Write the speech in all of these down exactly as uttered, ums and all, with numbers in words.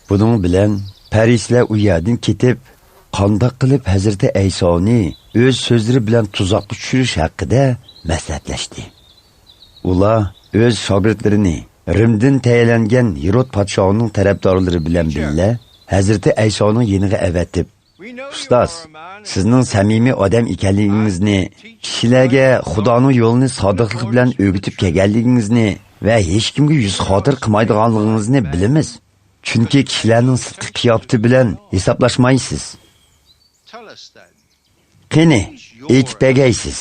بۇنىڭ بىلەن پەرىسىيلەر ئۇ يەردىن كېتىپ، قانداق قىلىپ ھەزرىتى ئەيسانى ئۆز سۆزلىرى بىلەن تۇزاققا چۈشۈرۈش ھەققىدە مەسلىھەتلەشتى. ئۇلار ئۆز شاگىرتلىرىنى رىمدىن تەيىنلەنگەن ھېرود پادىشاھنىڭ تەرەپدارلىرى بىلەن بىللە ھەزرىتى ئەيسانىڭ يېنىغا ئەۋەتىپ، ئۇستاز، سىزنىڭ سەمىمىي ئادەم ئىكەنلىكىڭىزنى، كىشىلەرگە خۇدانىڭ يولىنى سادىقلىق بىلەن ئۆگىتىپ كەلگەنلىكىڭىزنى ۋە ھېچكىمگە يۈز خاتىرە قىلمايدىغانلىقىڭىزنى بىلىمىز. چۈنكى كىشىلەرنىڭ سىرتقى قىياپىتى بىلەن ھېسابلاشمايسىز. قېنى، ئېيتىپ بەرگەيسىز،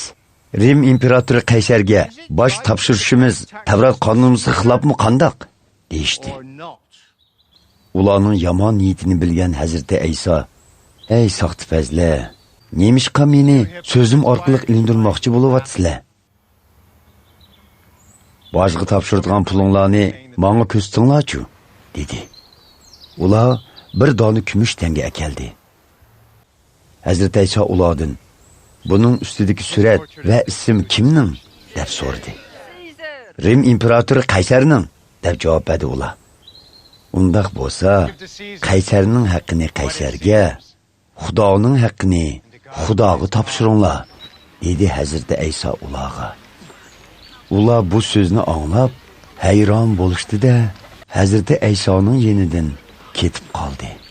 رىم ئىمپېراتورى قەيسەرگە باش تاپشۇرۇشىمىز تەۋرات قانۇنىمىزغا خىلاپمۇ قانداق؟ دېيىشتى. ئۇلارنىڭ يامان نىيىتىنى بىلگەن ھەزرىتى ئەيسا، ئەي ساختىپەزلەر، نېمىشقا مېنى سۆزۈم ئارقىلىق ئىندۇرماقچى بولۇۋاتىسىلەر؟ باجغا تاپشۇرىدىغان پۇلۇڭلارنى ماڭا كۆرسىتىڭلارچۇ، دېدى. ئۇلار بىر دانە كۈمۈش تەڭگە ئەكەلدى. ھەزرىتى ئەيسا ئۇلاردىن، بۇنىڭ ئۈستىدىكى سۈرەت ۋە ئىسىم كىمنىڭ؟ دەپ سورىدى. رىم ئىمپېراتورى قەيسەرنىڭ، دەپ جاۋاب بەردى ئۇلار. ئۇنداق بولسا، قەيسەرنىڭ ھەققىنى قەيسەرگە، خۇدانىڭ ھەققىنى خۇداغا تاپشۇرۇڭلار، دېدى ھەزرىتى ئەيسا ئۇلارغا. ئۇلار بۇ سۆزنى ئاڭلاپ، ھەيران بولۇشتى-دە، ھەزرىتى ئەيسانىڭ يېنىدىن كېتىپ قالدى.